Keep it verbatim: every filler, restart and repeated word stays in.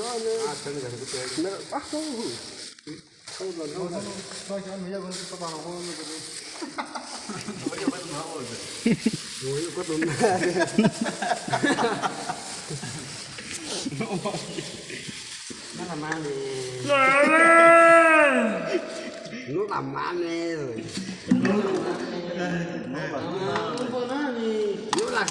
Amigo, ne. Ah, tengo que recuperar. Ne, ah, no. Hold on, hold on. No la mames. No la mames, güey. No la mames. No la mames.